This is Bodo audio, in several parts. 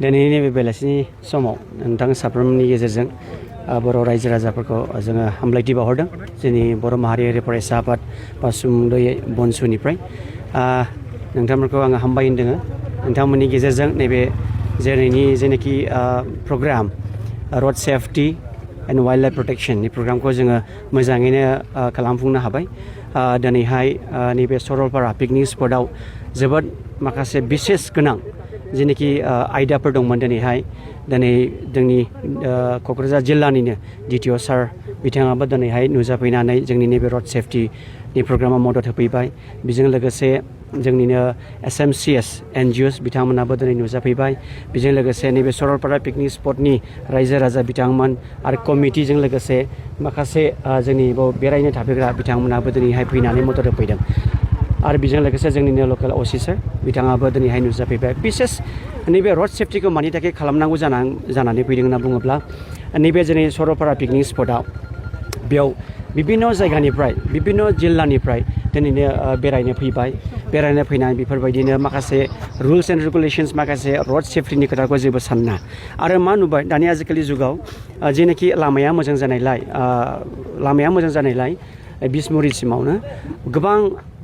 दिनैनि नैबे बेलासिनि समाव नोंथां साफ्रोमनि गेजेरजों बर' रायजो राजाफोरखौ जोङो हामलायथि बावहरदों जोंनि बर' माहारियारि फरायसा आफाद बा सुंद'यै बनसुनिफ्राय नोंथांमोनखौ आङो हामबाय होनदों नोंथांमोननि गेजेरजों नैबे जेरैनि जेनाखि program road safety and wildlife प्रटेक्शननि प्रग्रामखौ जोङो मोजाङैनो खालामफुंनो हाबाय दिनैहाय नैबे सरलपारा पिकनिक स्पटआव जोबोद माखासे बिसेस गोनां जेनाखि आयदाफोर दंमोन दिनै जोंनि क'क्राझार जिल्लानिनो DTO सार बिथाङाबो दिनैहाय नुजाफैनानै जोंनि नैबे रड सेफ्टिनि प्रग्रामाव मदद होफैबाय बेजों लोगोसे जोंनिनो SMCS NGOs बिथांमोनाबो दिनै नुजाफैबाय बेजों लोगोसे नैबे सरलपारा पिकनिक स्पटनि रायजो राजा बिथांमोन आरो कमिटिजों लोगोसे माखासे जोंनि बेरायनो थाफैग्रा बिथांमोनाबो दिनैहाय फैनानै मदद होफैदों आरो बेजों लोगोसे जोंनिनो लकेल अफिसार बिथाङाबो दिनैहाय नुजाफैबाय बिसेस नैबे रड सेफ्टिखौ मानि थाखाय खालामनांगौ जानानै फैदों होनना बुङोब्ला नैबे जोंनि सरलपारा पिकनिक स्पटआव बेयाव बिभिन्न जायगानिफ्राय बिभिन्न जिल्लानिफ्राय दिनैनो बेरायनो फैनाय बेफोरबायदिनो माखासे रुल्स एन्ड रेगुलेशन्स माखासे रड सेफ्टिनि खोथाखौ जेबो साना आरो मा नुबाय दानि आजिखालि जुगाव जेनाखि लामाया मोजां जानायलाय बिसमुरिसिमावनो गोबां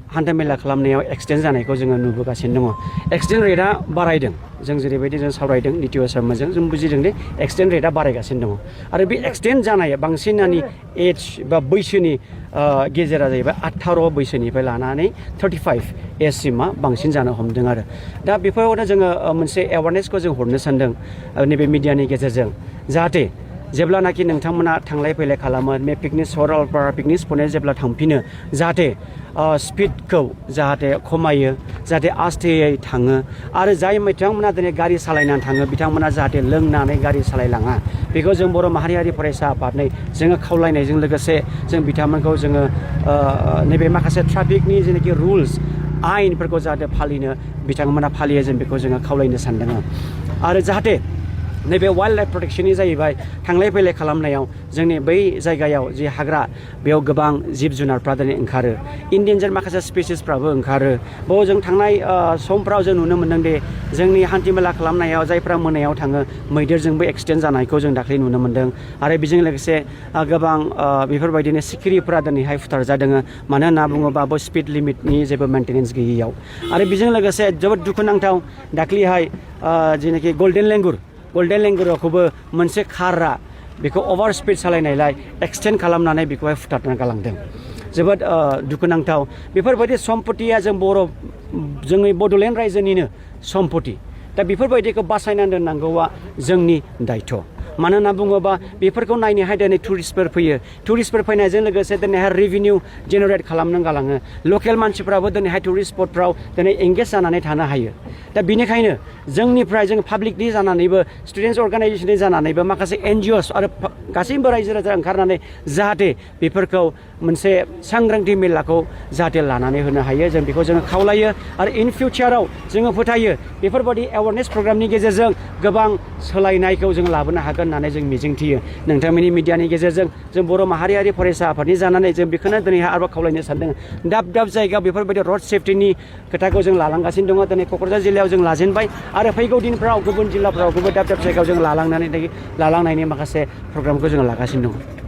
हान्थामेला खालामनायाव एक्सिडेन्ट जानायखौ जोङो नुबोगासिनो दङ एक्सिडेन्ट रेटआ बारायदों जों जेरैबायदि जों सावरायदों DTO सारमोनजों जों बुजिदों दे एक्सिडेन्ट रेटआ बारायगासिनो दङ आरो बे एक्सिडेन्ट जानाया बांसिनानि एज बा बैसोनि गेजेरा जाहैबाय 18 बैसोनिफ्राय लानानै 35 एजसिमा बांसिन जानो हमदों आरो दा बेफोरावनो जोङो मोनसे एवारनेसखौ जों हरनो सानदों नैबे मिडियानि गेजेरजों जाहाथे जेब्लानाखि नोंथांमोना थांलाय फैलाय खालामो बे सरलपारा पिकनिक स्पटआव जेब्ला थांफिनो जाहाथे स्पिडखौ जाहाथे खमायो जाहाथे आस्तेयै थाङो आरो जाय बिथांमोना दिनै गारि सालायनानै थाङो बिथांमोना जाहाथे लोंनानै गारि सालायलाङा बेखौ जों बर' माहारियारि फरायसा आफादनै जोङो खावलायनायजों लोगोसे जों बिथांमोनखौ जोङो नैबे माखासे ट्राफिकनि जेनाखि रुल्स आयेनफोरखौ जाहाथे बिथांमोना फालियो जों बेखौ जोङो खावलायनो सानदों आरो जाहाथे नैबे वाइल्ड लाइफ प्रटेक्शननि जाहैबाय थांलाय फैलाय खालामनायाव जोंनि बै जायगायाव जि हाग्रा बेयाव गोबां जिब जुनारफ्रा दिनै ओंखारो इन्डेन्जार माखासे स्पेसिसफ्राबो ओंखारो बाव जों थांनाय समफ्राव जों नुनो मोन्दों दे जोंनि हान्थिमेला खालामनायाव जायफ्रा मोनायाव थाङो मैदेरजोंबो एक्सिडेन्ट जानायखौ जों दाख्लै नुनो मोन्दों आरो बेजों लोगोसे गोबां बेफोरबायदिनो सिखिरिफ्रा दिनैहाय फुथार जादों मानो होनना बुङोबा बे स्पिड लिमिटनि जेबो मेन्टेनेन्स गैयैयाव आरो बेजों लोगोसे जोबोद दुखुनांथाव दाख्लैहाय जेनाखि गल्डेन लेंगुरखौबो मोनसे कारआ बेखौ अभार स्पिड सालायनायलाय एक्सटेन्ड खालामनानै बेखौहाय फुथारना गालांदों जोबोद दुखुनांथाव बेफोरबायदि सम्पतिया जोंनि बड'लेण्ड रायजोनिनो सम्पति दा बेफोरबायदिखौ बासायनानै दोननांगौआ जोंनि दायथ' मानो होनना बुङोबा बेफोरखौ नायनोहाय दिनै टुरिस्टफोर फैनायजों लोगोसे दिनैहाय रेभिनिउ जेनेरेट खालामनो गालाङो लकेल मानसिफ्राबो दिनैहाय टुरिस्ट स्पटफ्राव दिनै एंगेज जानानै थानो हायो दा बेनिखायनो जोंनिफ्राय जों पाब्लिकनि जानानैबो स्टुडेन्टस अर्गानाइजेसननि जानानैबो माखासे NGOs आरो गासैबो रायजो राजा ओंखारनानै जाहाथे बेफोरखौ मोनसे सांग्रांथि मेलाखौ जाहाथे लानानै होनो हायो जों बेखौ जोङो खावलायो आरो इन फिउचाराव जोङो फोथायो बेफोरबायदि एवारनेस प्रग्रामनि गेजेरजों गोबां सोलायनायखौ जों लाबोनो हागोन होननानै जों मिजिंथियो नोंथांमोननि मिडियानि गेजेरजों जों बर' माहारियारि फरायसा आफादनि जानानै जों बेखौनो दिनैहाय आरोबाव खावलायनो सानदों दाब जायगायाव बेफोरबायदि रड सेफ्टिनि खोथाखौ जों लालांगासिनो दङ दिनै क'क्राझार जिल्लायाव जों लाजेनबाय आरो फैगौ दिनफ्राव गुबुन जिल्लाफ्राव गुबुन दाब जायगायाव जों लालांनायनि माखासे प्रग्रामखौ जों लागासिनो दङ